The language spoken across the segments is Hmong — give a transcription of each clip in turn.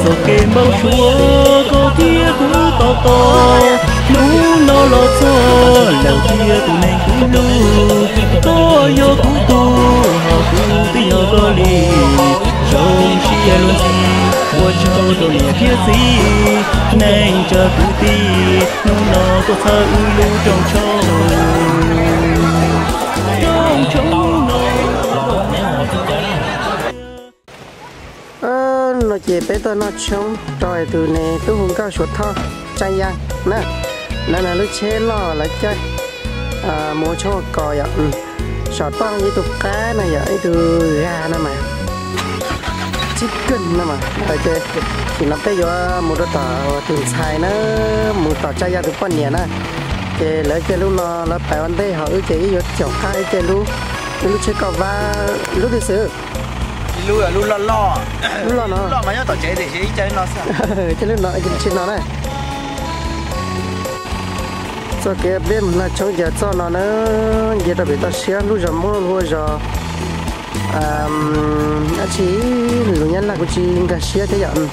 Txoj kev npau suav koj thiab kuv tos tos, hnub no los txog lawm thiab tus neeg kuv hlub, koj yog kuv tug, hos kuv twb yog koj li. Zoo siab luag ntxhi, ua tsaug rau niam thiab txiv, neej tsa kwv tij, hnub no tuaj txhawb wb lub rooj tshoob. Rooj tshoob no. No ces peb tuaj noj tshoob rau tus niam tub hu nkauj Suav Thoj Tsaaj Yaaj na. No na lub tsheb loj lawv caij mus ua tshoob ua kos yom. Saum toj ib tug qab no yom, ib tug ga no mas, txib kawg no mas. Ces sim no peb yuav mus rau tom tus ntxhais na, mus tom Tsaaj Yaaj tus poj niam na. Ces lawv caij lub no lawv pais ua ntej, ho wb ces wb yuav caum qab wb caij lub, wb lub tsheb kauj vab lub twg xwb. Lub loj loj, lub loj no, lub loj mas nyob tom tsev tiam sis ib caij no xwb. Caij lub no, caij tsheb no na. Txoj kev peb mus noj tshoob ces txoj no na, nce rau pem toj siab lub zos Hmoob hu ua zos dab tsi, lus Nyab Laj kuv tsis nkag siab thiab yom.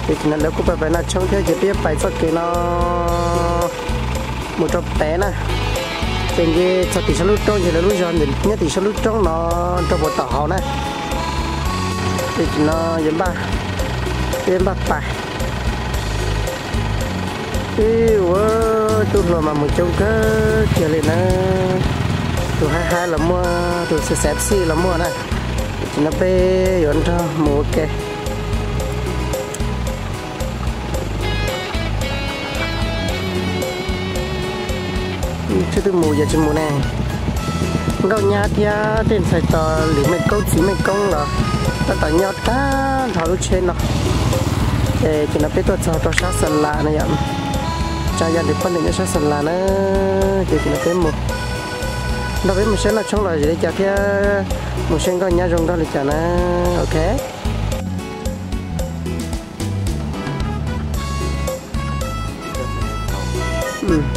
Ces nim no lawv kuj pais pais noj tshoob thiab ces peb yuav pais txoj kev no mus rau pem na. Ces nce txog tim saum lub roob ces lawv lub zos nyob tim saum lub roob no rau puag tom hauv na. Ces nim no yuav npaj, peb yuav npaj pais. Ib ua tub hluas mas mus coob kawg kiag li na. Tus haib haib los muaj, tus xav xav xij los muaj na. Ces nim no peb yuav nrog mus ua ke. Tsheb twb mus yog tsis mus ne. Nkauj nyab thiab tej ntxhais tos lwm mej koob txiv mej koob los tab tom nyob tag nrho lub tsheb no. Ces nim no peb tuaj txog rau sab Xa Las no yom. Tsaaj Yaaj tus poj niam nyob sab Xa Las na. Ces nim no peb mus, nrog peb mus saib noj tshoob los zoo li cas thiab mus saib nkauj nyab zoo nkauj li cas na. Ok.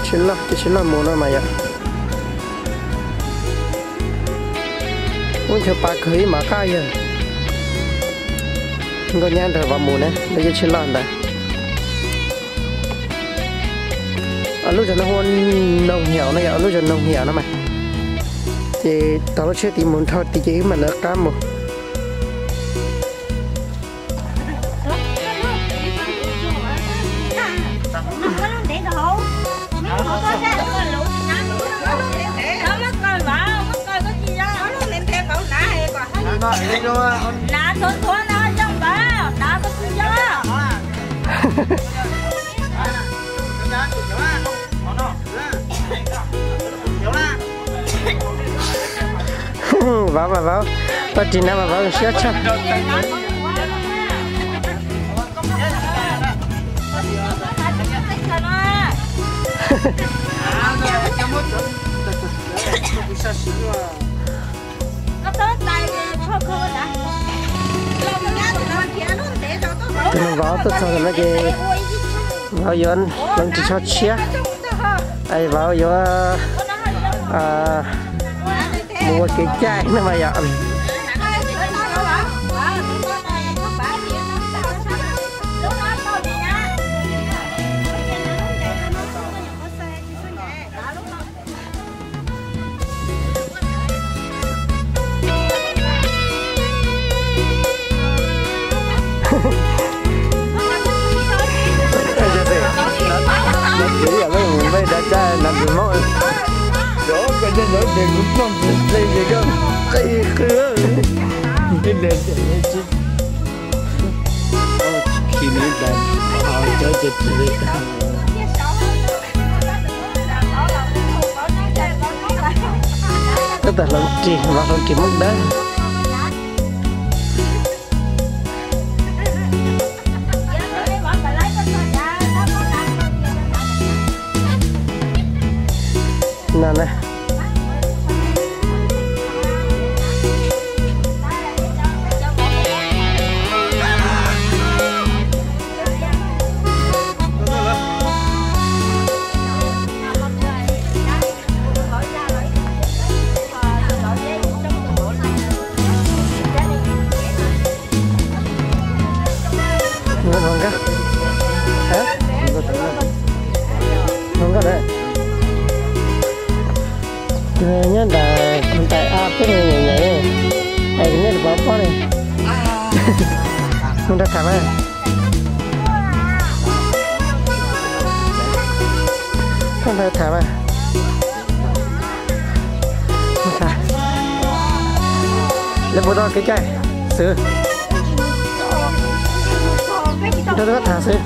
Tsheb loj, tsheb loj mus no mas yom. Ub, ncho pa kawg ib mov qaj yawg. Nkauj nyab nrog vauv mus na, lawv caij tsheb loj ntawd. Lub zos no hu ua Noog Hiam no yom, lub zos Noog Hiam no mas. Ces tos lub tsheb tid mus nrho tid ces wb mam lawv qab mus. Vauv mas vauv, tau ris na mas vauv siab tshaj. Tus vauv tuaj txog no ces vauv yuav hloov ris tsho tshiab, vauv yuav mus ua kev cai no mas yom. Tab tom hloov ris, vauv hloov ris Hmoob Dawb. No na. Peb mus nyeem nyeem, es nej pov pob li. Mus nrog tham mas. Nrog tham mas. Lawv puas tau kev cai, Xwm? Nrog lawv tham, Xwm.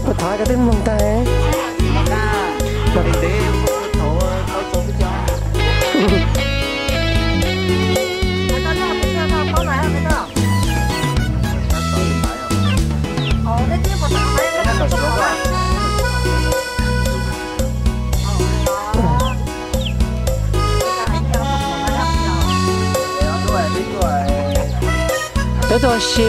Ua thov koj twb mloog tag. Peb tuaj ua si.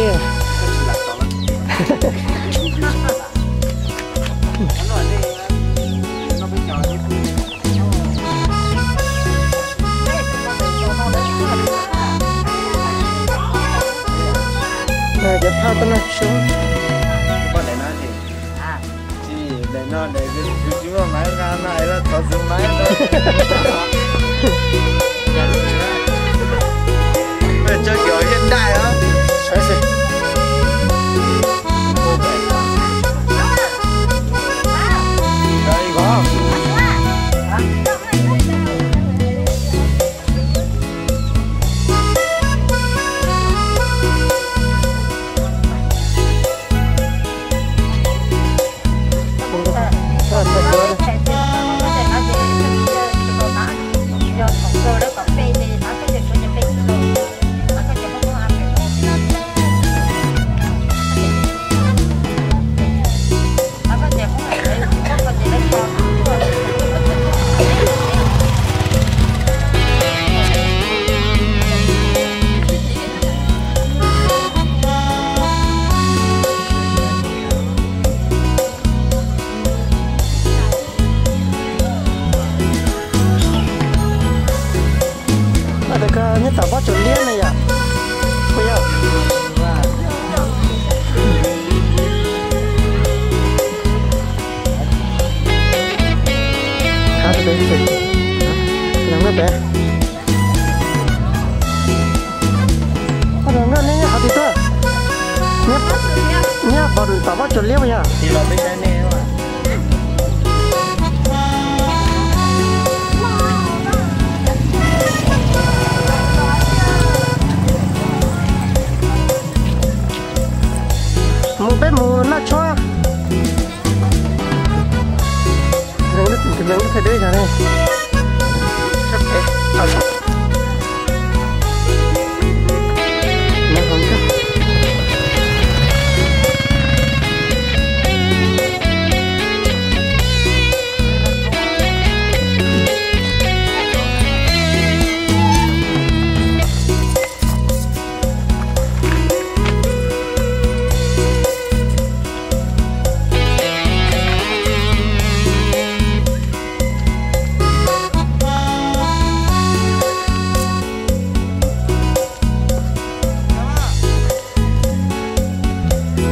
Cov phaj tuaj noj tshoob. Tsis, daim no daim kuv tsis muaj maiv nqa no es los thov Xwm maiv. Tso kiag thiaj dai os. Nyob tom koj nyob tom pob tsuas liab no yom, puas yog? Qhov pem, los nyob pem. Nyob nyob neb nyob qhov twg tuaj? Nyob pom tom pob tsuas liab puas yog? Mus peb mus noj tshuab. Leej lub thaij deb zog ne.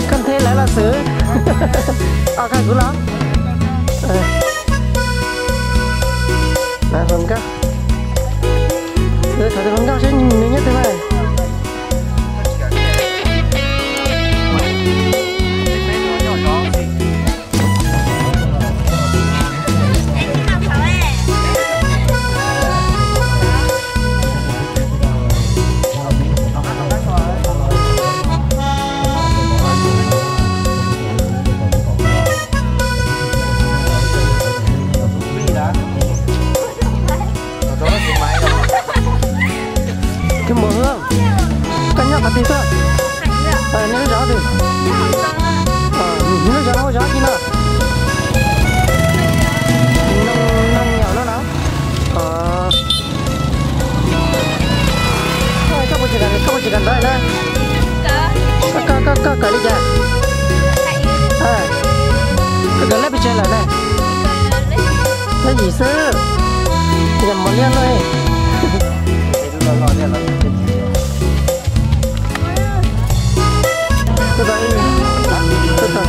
Koj nthe lawv los Xwm? Os, koj kuv los. Hluas nkauj, thov tus hluas nkauj seb nws nyob twg mas. Zob ci no. Noj nyaum no no. Koj puas tsis kam, koj puas tsis kam ntawv na? Koj, koj, koj kawm li cas? Koj kawm lab pes tsawg lawm na? Lab yim xwb. Yog mos liab no. Tuaj tau ib, tuaj tau.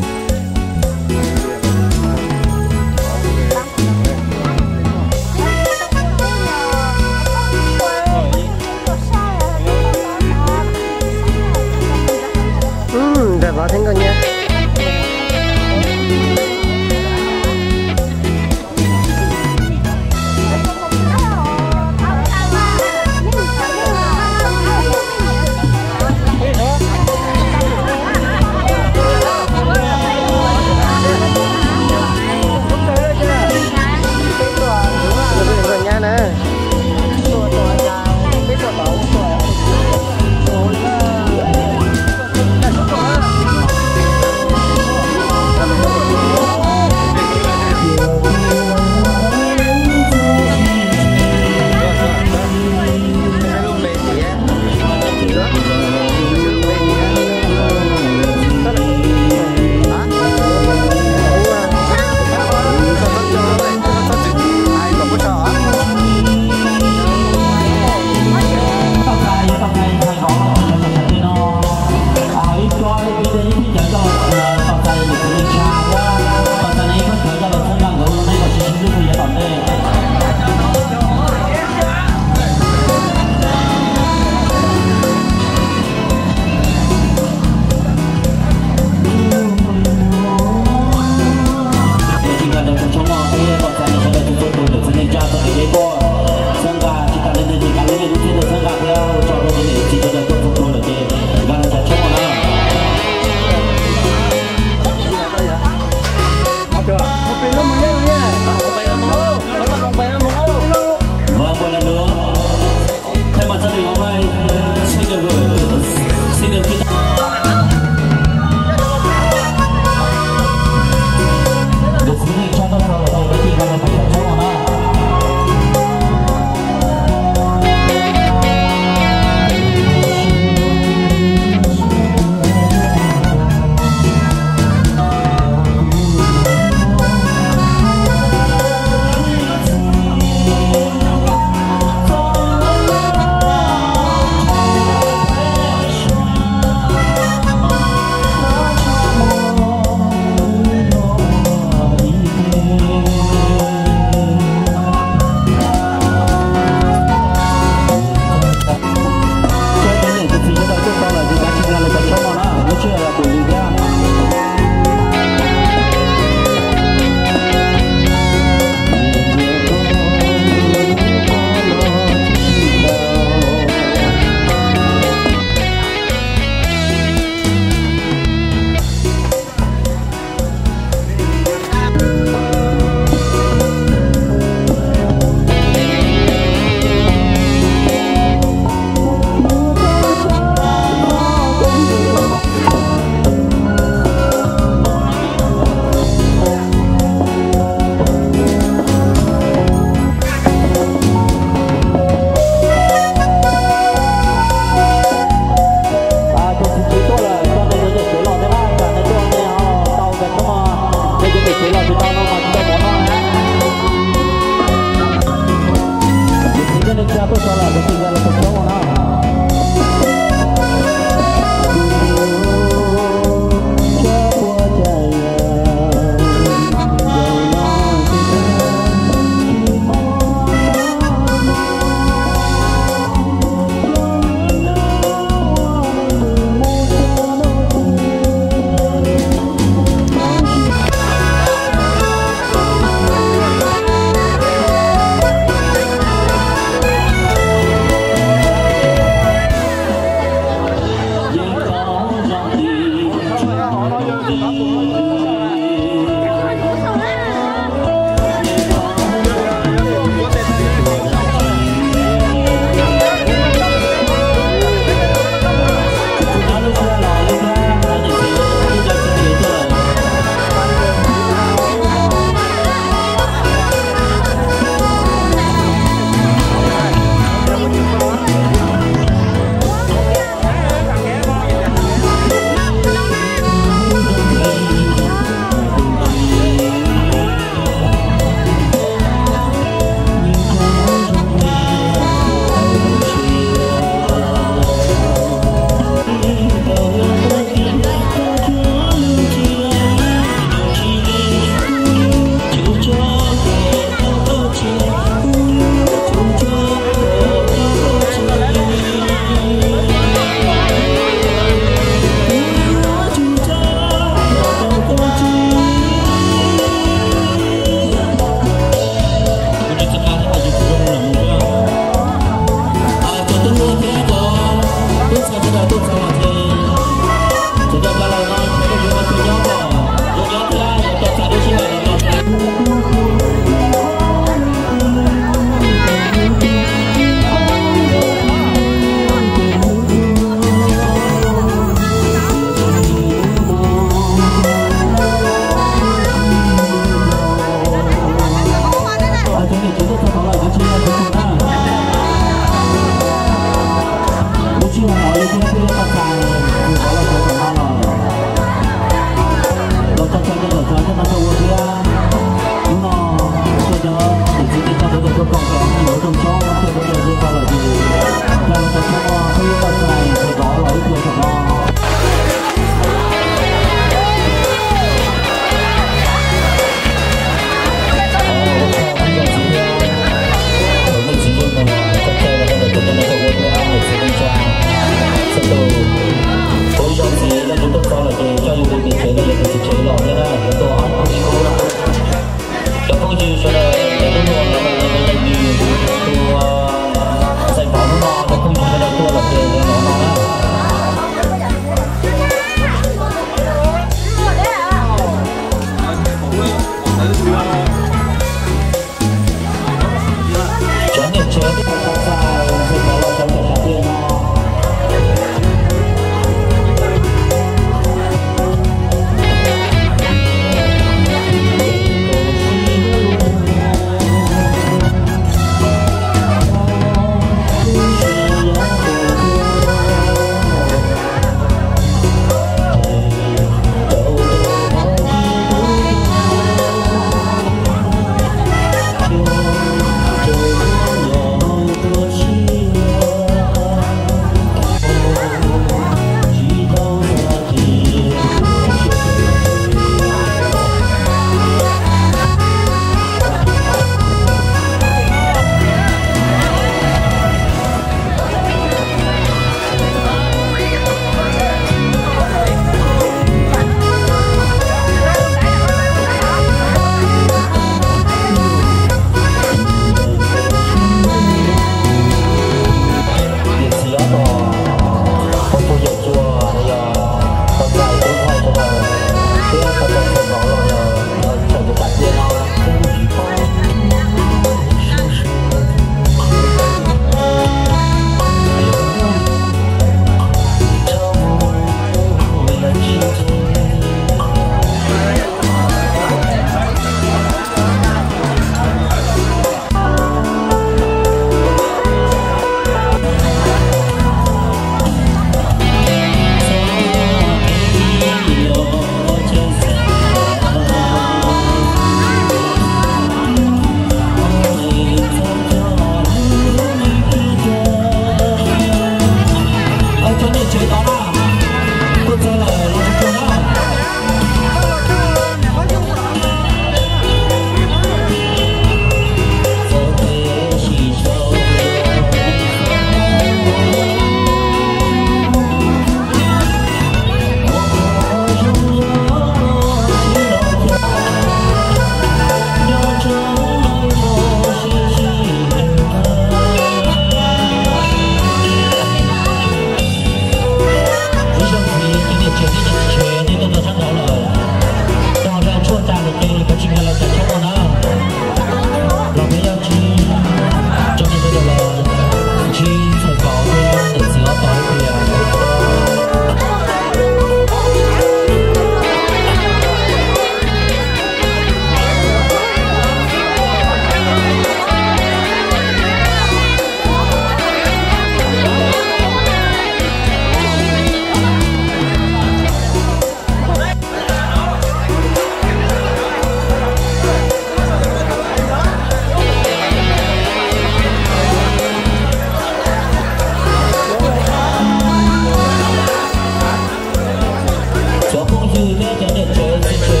Cov niam tsev txiv tsev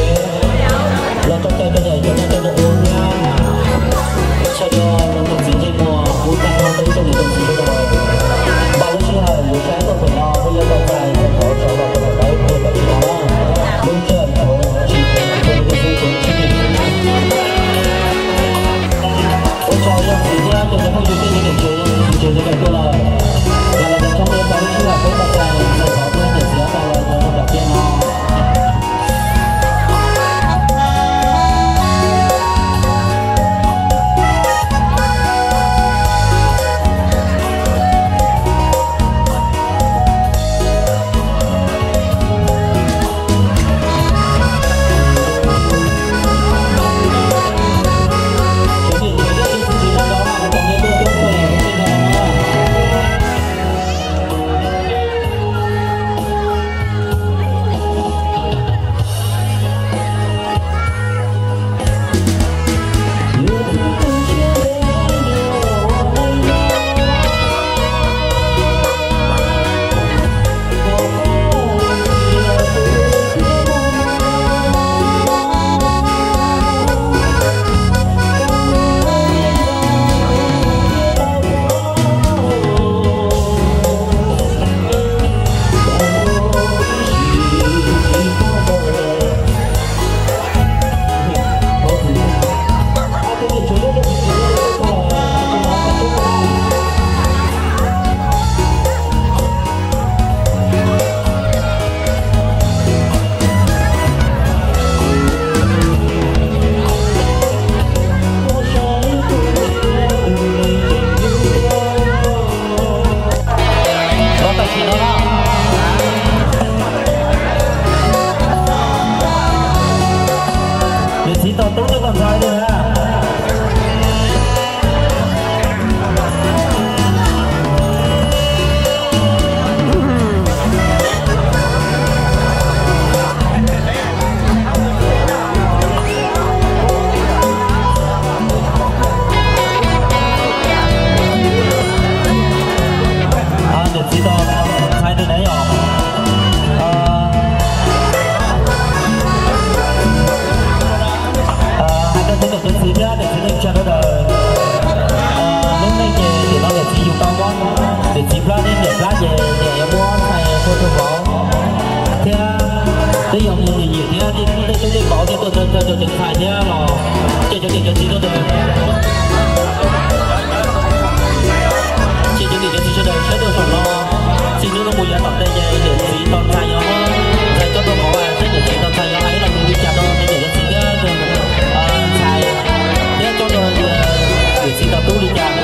los tso cai cov niam cov txiv coj mus ua thiab. Sawv daws los tus txiv ntsej muag kuv tag nrho rau ib tsoom niam tsoom txiv sawv daws. Npaj lub sij hawm yuav saib tuaj pem no peb yuav tau txais txais qhov saud los rau pem no ib pliag tam sim no na. Lub sij hawm thaum tsis tsis tsis tsis tsis Ua tsaug yog txiv thiab cov niam phooj ywg tej niam tsev txiv tsev sawv daws tuaj lawm. Yog lawv cov tshoob peb tau lub sij hawm peb tau txais txais qhov peb niam txiv tau los rau pem no. Tam sim no, niam txiv tos tub nyob tau ntxhais li na. Niam txiv tos ntxhais tus na yom. Hais rau cov niam cov txiv thiab niam txiv neej tsa sawv daws, lub neej ces nim no niam txiv yug tau muab niam txiv plab thiab niam plab ces niam yuav muab ntxhais tua rau vauv thiab twb yog mus nws nyiam thiab tej tub tej vauv thiab tuaj rau cov ntxhais thiab los ces cov niam cov txiv sawv daws, ces cov niam cov txiv sawv daws saib rau saum no, txiv hnub no mus yav tom ntej ces niam txiv tos ntxhais yog ntxhais coj rau vauv thiab niam txiv tos ntxhais yog hais los mus li cas rau niam cov txiv thiab ntxhais thiab coj rau niam txiv tos tub li cas.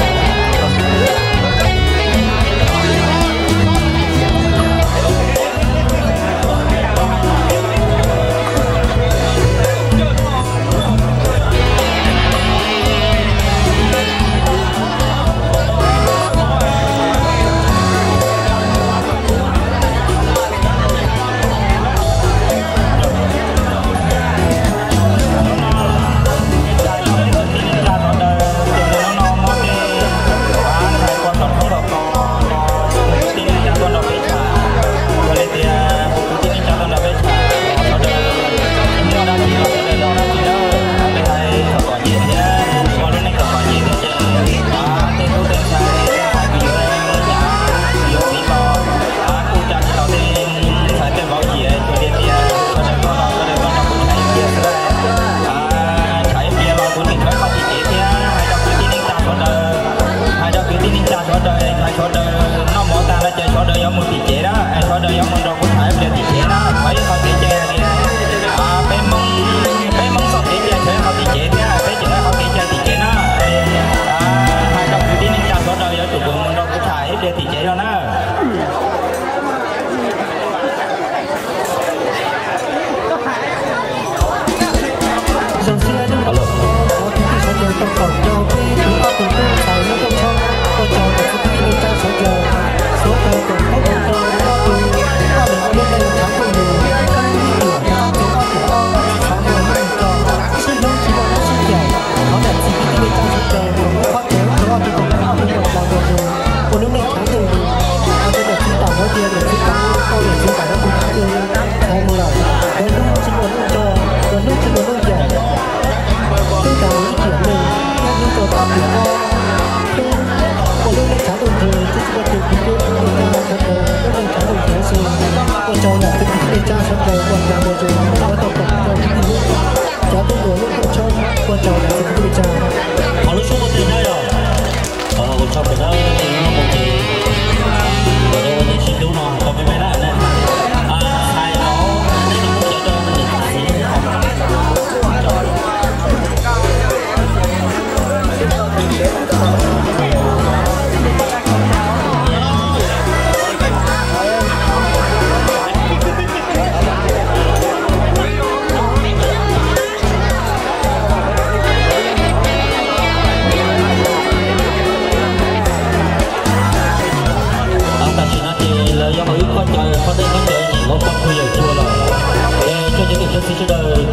Txiv sawv daws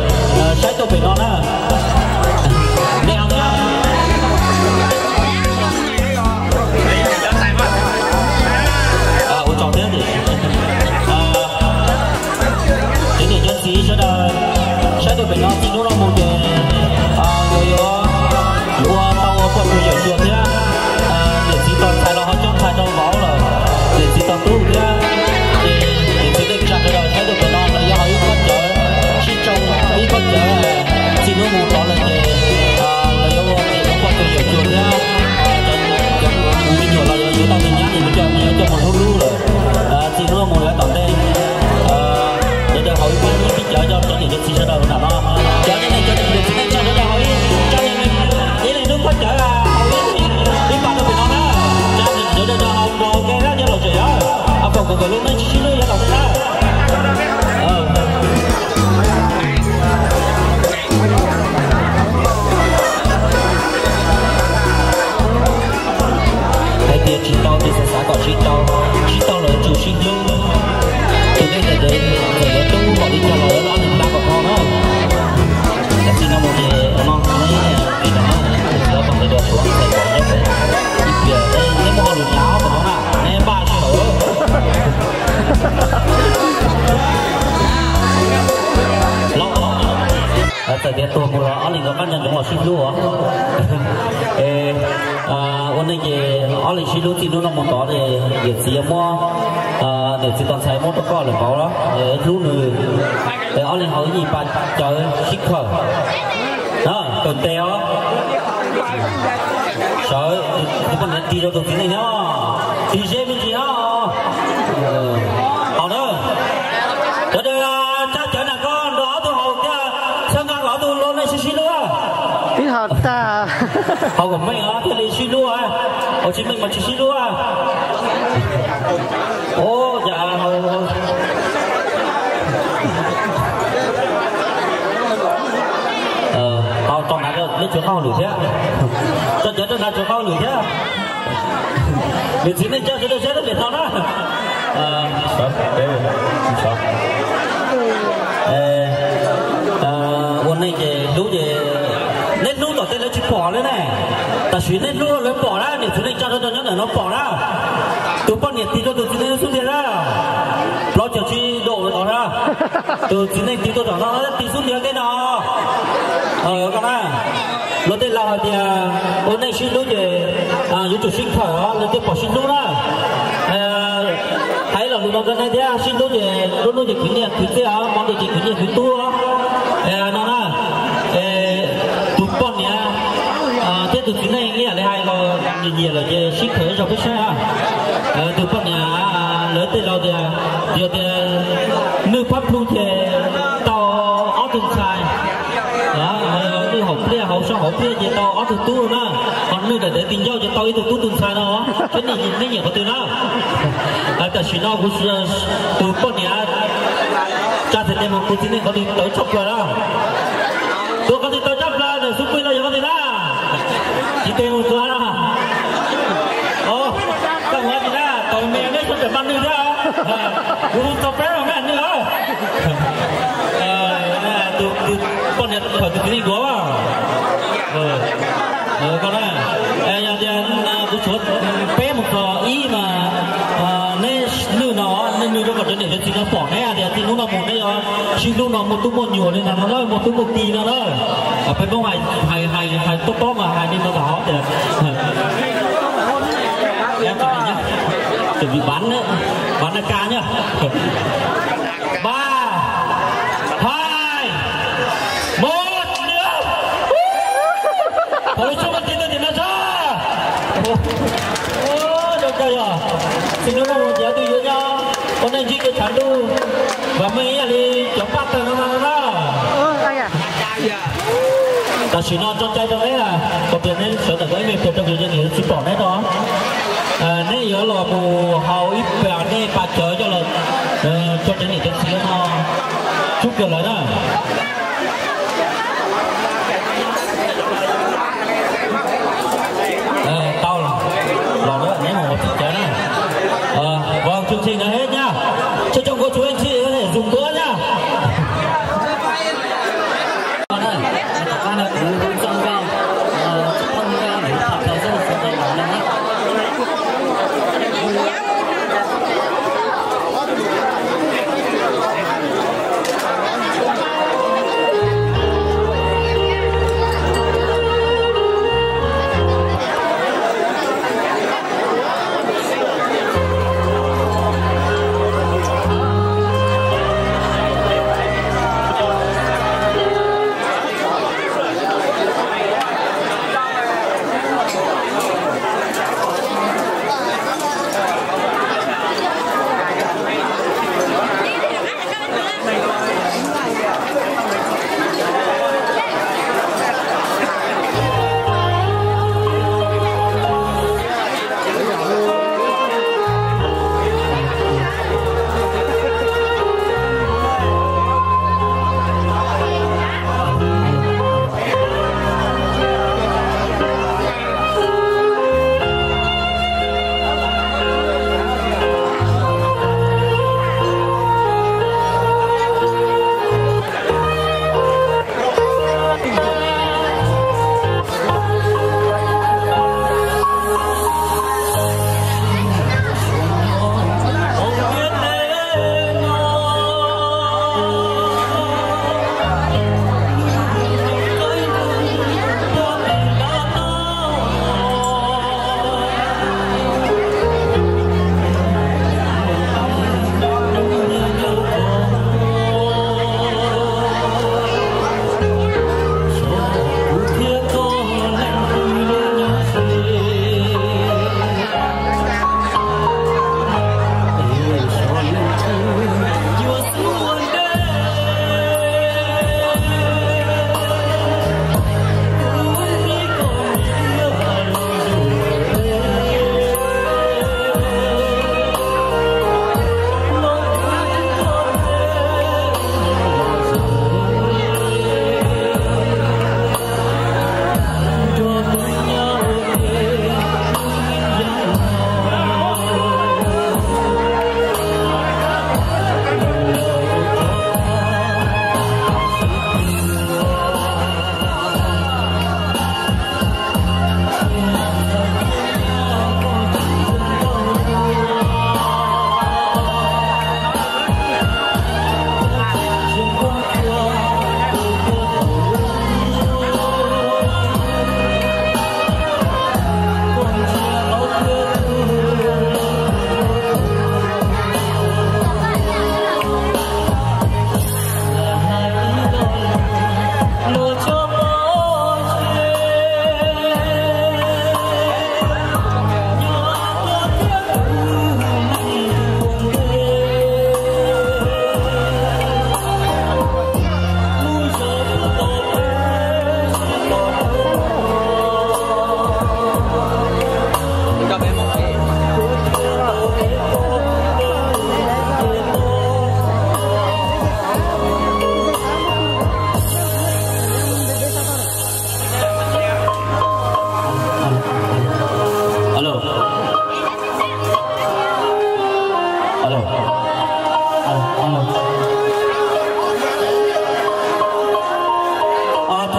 saib tuaj pem no na. Nej ho thiab. Ua tsaug thiab. Cov niam cov txiv sawv daws saib tuaj pem no, txij hnub no mus ces nkawd yuav ua tau ua poj tus yawm cuag thiab. Niam txiv tos ntxhais los ho coj ntxhais rau vauv lawm, niam txiv tos tub thiab. Ces niam txiv neej tsa sawv daws saib tuaj pem no lawv yuav haus ib khob cawv sib tsoo, ib khob cawv txij hnub mus tod lawm ces lawv yuav ua poj tus yawm cuag thiab. Cov me nyuam los yuav tau tus nyab es coj, yuav coj mus hlub hlub lawm. Txij hnub mus yuav tom ntej, sawv daws haus ib khob ib khob cawv coj cov niam cov txiv sawv daws nram no. Cov niam cov txiv neej tsa sawv daws haus ib, ib leeg hlub khob cawv, haus ib pas rau pem no na. Sawv daws haus nrog ke na, cov laus tseem yog, foom kom nkawd lub neej sib sib hlub yav tom ntej na. Hais tias tsis tau ces xav xav kom sib tau, sib tau lawm tsum sib hlub. Tus neeg txawm txawm yuav tub npaum li cas los yuav noj nws nta kom tau na. Tam sim no mus ces no, ib pliag nej muaj hauj lwm hnyav tom no na, nej npaj sij hawm. Txawm tias tuag mus los ob leeg nkawd qab nco ntsoov los sib hlub os. Ua neej ces ob leeg sib hlub, txij hnub no mus tod ces yawm txiv yuav muab, niam txiv tos ntxhais muab rau koj lawm pauv los hlub nws. Ob leeg haus ib pas cawv sib khawm, kawm tes os. Sawv, tus poj niam tig rau tus txiv neej no, tig ze me ntsis os. Haus na. Cov tsa cawv na, koj nrog ob tug haus thiab, txhawb nqa kom ob tug lub neej sib sib hlub. Ib haus tag, haus kom meej os thiaj li sib hlub, haus tsis meej mas tsis sib hlub. Ua cas tau tso nrad, neb tsum qab hauj lwm thiab. Tso cawv rau nrad tsum qab hauj lwm thiab. Niam txiv neej tsa sawv daws saib rau pem no na. Ua neej ces hlub ces, neb hlub tom tej lawv tsis pom li ne. Tam sim neb hlub lawv pom na, niam txiv neej tsa sawv daws nyob ntawm no pom na. Tus poj niam tig rau tus txiv neej xub ntiag na. Plaub caug tsib dom tod na. Tus txiv neej tig tuaj tom no, tig xub ntiag tej no. Koj na, luag tej laus hais tias ua neej sib hlub ces yuav tsum sib khawm os, luag tej pom sib hlub na. Hais los lus no rau nej thiab, sib hlub ces lub hnub ces khwv nyiaj khwv txiaj os, hmo ntuj ces khwv nyiaj khwv tub os. No na, tus poj niam thiab tus txiv neej ib yam li hais los nyiam nyiam lawm ces sib khawm ib zaug peb saib. Tus poj niam, lawv tej laus tias, yog tias nwj phab plhu ces tau ob tug ntxhais, nwj hauv pliaj hauv sab hauv pliaj ces tau ob tug tub na, ho nwj daim tawv ti ncauj ces tau ib tug tub tus ntxhais no. Saib nej nyiam qhov twg na. Tam sim no kuv tus poj niam tsa txhais tes mus, kuv txiv neej qhov twg tawv tshaj plaws na. Tus qhov twg tawv tshaj plaws ntawm xub pwg no yog qhov twg na? Tsis tes mus tus na. Tau mus tsis na, tau me neb sawv daws maj nwj thiab. Kuv tau peb los me nwj os. Tus poj niam thaum tus txiv neej duav. Koj na, yog tias kuv tshuav peb mus txog ib mas neb nwj no, nej nwj rau kom cov niam cov txiv no pom neb tias txij hnub no mus neb yuav sib hlub no muaj tub muaj nyuam li no no na, muaj tub muaj ki no na. Peb Hmoob hais, hais tob tob mas hais li no tau tias, chuẩn bị bắn, bắn AK nhá. Ba, hai, một, đi. Thổi súng bắn tin tôi tìm nó ra. Ua, zoo kawg yog. Txij hnub no mus ces twb yuav nyob ua neej ntsib kev tshav ntuj vam meej ib yam li cov paj tawg no no na. Tam sim no tso cai rau neb, thaum twg neb sawv ntawm ko ib me pliag rau kuv cov niam txiv pom neb no, neb yuav los mus haus ib pas, nej pas cawv coj los tso cov niam cov txiv no, tsub kiag lawv na. Tau los, neb mus ua txiv cawv na. Vào chương trình là hết nhá. Cho trong cô chú anh chị có thể dùng bữa nhá.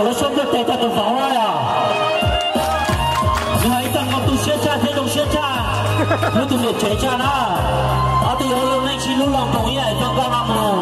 Lawv sab ntiaj teb tag tus fav yom, nws hais ib tag nkaus tu siab tshaj thiab zoo siab tshaj, hlub tus niam tsev tshaj na. Ob tug yuav ua neej sib hlub los nkoos ib yam li txoj nkauj no mus.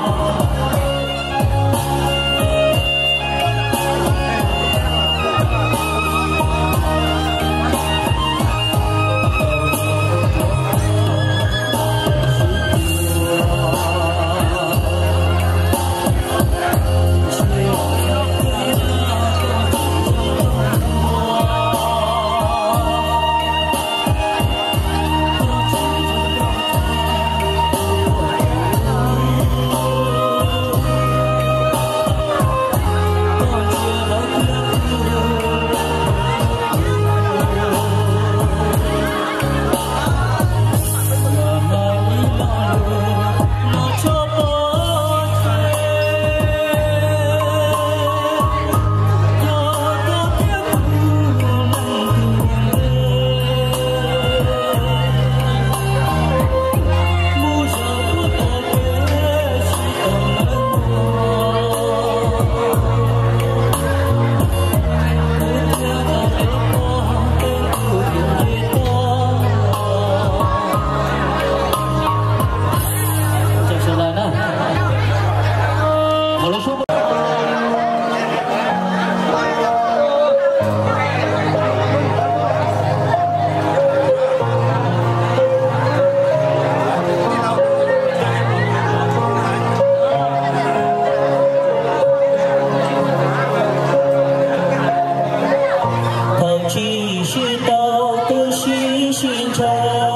Thaum tsis sib tau twb sib sib ntshaw,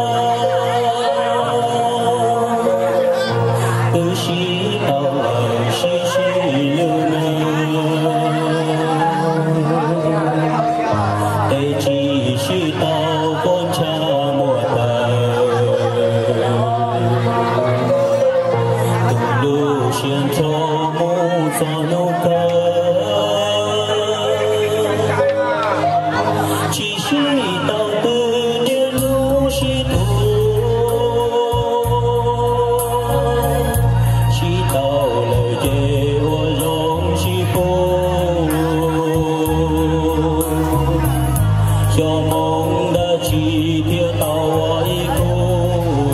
twb sib tau lawm sib sib lwj me. Tej tsis sib tau quaj ntsha muaj tawm, tus lub siab nrho mus txog hnub kawg. Tsis sib tau twb tiag lub sib tug, sib tau lawm ces ua zoo sib pub. Xyov moo dab tsi thiaj tau ua ib khub,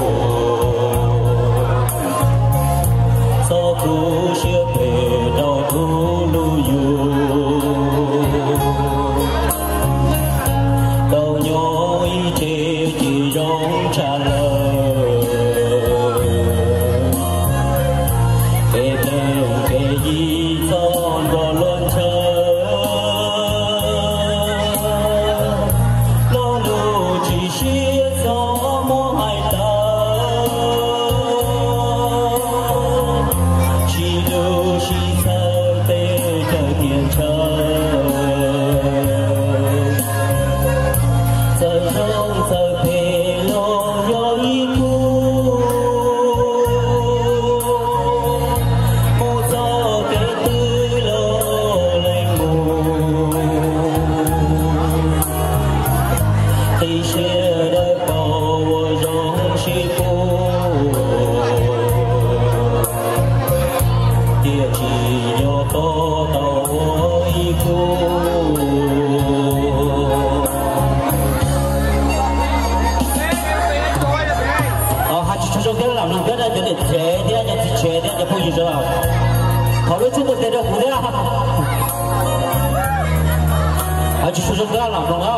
txhob khuv siab phem rau tus hlub yus. Tau nyob ib tsev ces zoo tshaj lawm, kev pheej kev yig txhob nrog luag ntshaw. Lo lus tsis sib txhob muab hais tawm, sib hlub sib txhawb peb caug tiam ntshaw. Txawm zoo txawm phem los yog ib khub, mus txoj kev twg los lees mus. Qhib siab dawb paug ua zoo sib pub, tiam sis yog koj tau ua ib khub. Hais tsis tshua zoo thiab lam mloog thiab cov niam tsev thiab cov txiv tsev thiab cov phooj ywg sawv daws, thov lub txhub ntuj tes rau kuv thiab. Hais tsis tshua zoo thiab lam mloog na.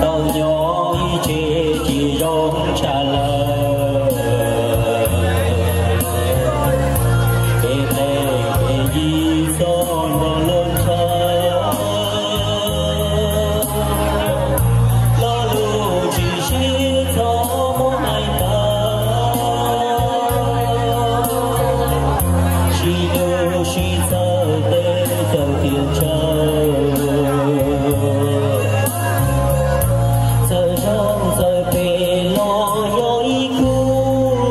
Tau nyob ib tsev ces zoo tshaj lawm, kev pheej kev yig txhob nrog luag ntshaw. Lo lus tsis sib txhob muab hais tawm, sib hlub sib txhawb peb caug tiam ntshaw. Txawm zoo txawm phem los yog ib khub,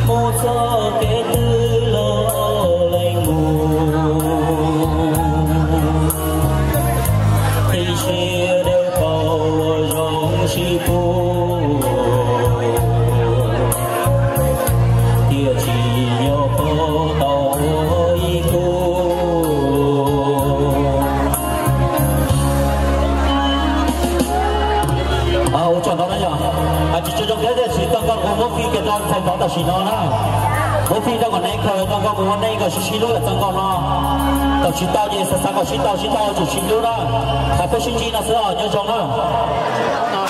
mus txoj kev twg los Ua txij rau kom nej khaws tau nkauj mus ua neej kom sib sib hlub kom txog nkaus no. Kom tsis tau ces xav xav kom sib tau, sib tau tsum sib hlub na. Hais peb sib ntsib no xwb os, nyob zoo na.